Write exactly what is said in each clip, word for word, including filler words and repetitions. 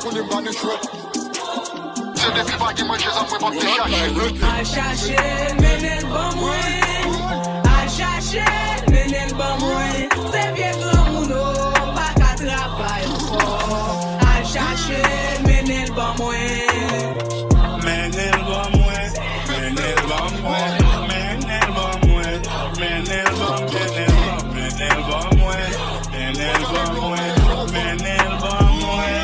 Konnen m pa nan chwèt. Se depi pa gen manje, zam mwen p ap dechaje. Al chache l, mennen l ban mwen. Al chache l, mennen l ban mwen. Se vye granmoun o, pa ka travay ankò. Al chache l, mennen l ban mwen. Mennen l ban mwen. Mennen l ban mwen. Mennen l ban mwen. Mennen l ban mwen. Mennen l ban mwen. Mennen l ban mwen. Mennen l ban mwen.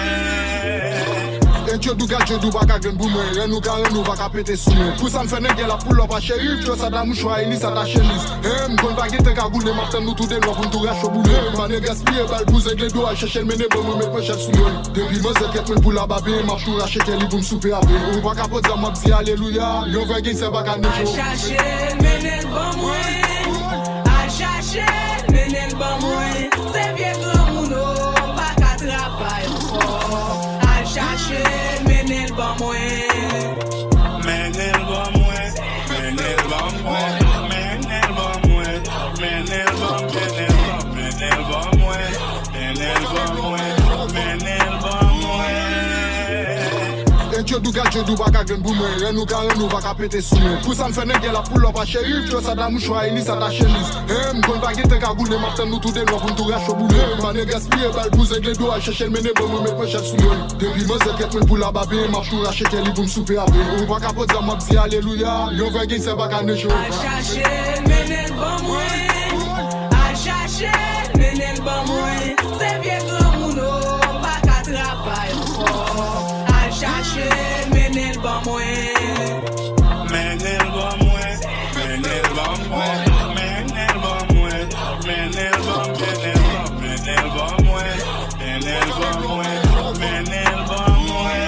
E Djodou, gad Djodou pa ka grenn pou mwen. Rèn ou ka rèn ou pa ka pete sou mwen. Pou sa m fè nèg la pou lòp a cheri. Flò sa ta mouchwa, Eli sa ta chemiz. Em, konn pa gen tan kagoule, m ap tann nou toude nwa pou n tou rache boule. M pa nan gaspiye bal pou zengle do, al chèche l mennen ban mwen, met manchèt sou mwen. Depi manzè kèt mwen pou la babe, m ap tou rache kè li pou m soupe avè l. Ou pa ka pot zam, m ap di alelouya. Yon vrè gen sè pa ka nèg yo. Al chache l, mennen l ban mwen. Al chache l, mennen l ban mwen. Se vye granmoun o, pa ka travay ankò. Al chache l, mennen l ban mwen. Mennen l ban mwen. Mennen l ban mwen. Mennen l ban mwen. Mennen l ban mwen. Mennen l ban mwen. Mennen l ban mwen. Mennen l ban mwen. E Djodou, gad Djodou pa ka grenn pou mwen. Rèn ou ka rèn ou pa ka pete sou mwen. Pou sa m fè nèg la pou lòp a cheri. Flò sa ta mouchwa, Eli sa ta chemiz. Em, konn pa gen tan kagoule, m ap tann nou toude nwa pou n tou rache boule. M pa nan gaspiye bal pou zengle do, al chèche l mennen ban mwen, met manchèt sou mwen. Depi manzè kèt mwen pou la babe, m ap tou rache kè li pou m soupe avè l. Ou pa ka pot zam, m ap di alelouya. Yon vrè gen sè pa ka nèg yo. Al chache l, mennen l ban mwen. Al chache l, mennen l ban mwen. Se vye granmoun o, pa ka travay ankò. Al chache l, mennen l ban mwen. Mennen l ban mwen. Mennen l ban mwen. Mennen l ban mwen. Mennen l ban mwen. Mennen l ban mwen. Mennen l ban mwen. Mennen l ban mwen.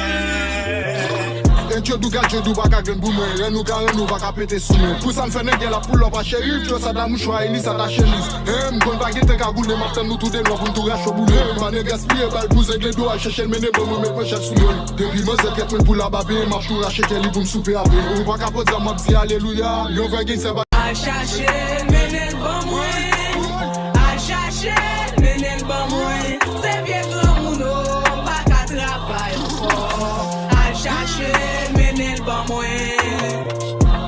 E Djodou, gad Djodou pa ka grenn pou mwen. Rèn ou ka rèn ou pa ka pete sou mwen. Pou sa m fè nèg la pou lòp a cheri. Flò sa ta mouchwa, Eli sa ta chemiz. Em, konn pa gen tan kagoule, m ap tann nou toude nwa pou n tou rache boule. M pa nan gaspiye bal pou zengle do, al chèche l mennen ban mwen, met manchèt sou mwen. Depi manzè kèt mwen pou la babe, m ap tou rache kè li pou m soupe avè l. Ou pa ka pot zam, m ap di alelouya. Yon vrè gen sè pa. Al chache l, mennen l ban mwen. Al chache l, mennen l ban mwen. Se vye granmoun o, pa ka travay ankò. Al chache l, mennen l ban mwen.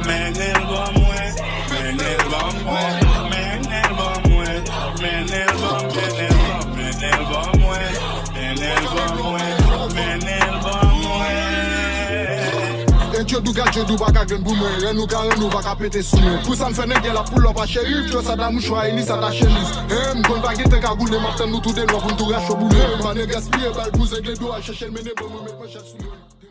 Mennen l ban mwen. Mennen l ban mwen. Mennen l ban mwen. Mennen l ban mwen. Mennen l ban mwen. Mennen l ban mwen. Mennen l ban mwen. E Djodou, gad Djodou pa ka grenn pou mwen. Rèn ou ka rèn ou pa ka pete sou mwen. Pou sa m fè nèg la pou lòp a cheri. Flò sa ta mouchwa, Eli sa ta chemiz. Em, konn pa gen tan kagoule, m ap tann nou toude nwa pou n tou rache boule. M pa nan gaspiye bal pou zengle do, al chèche l mennen ban mwen, met manchèt sou mwen.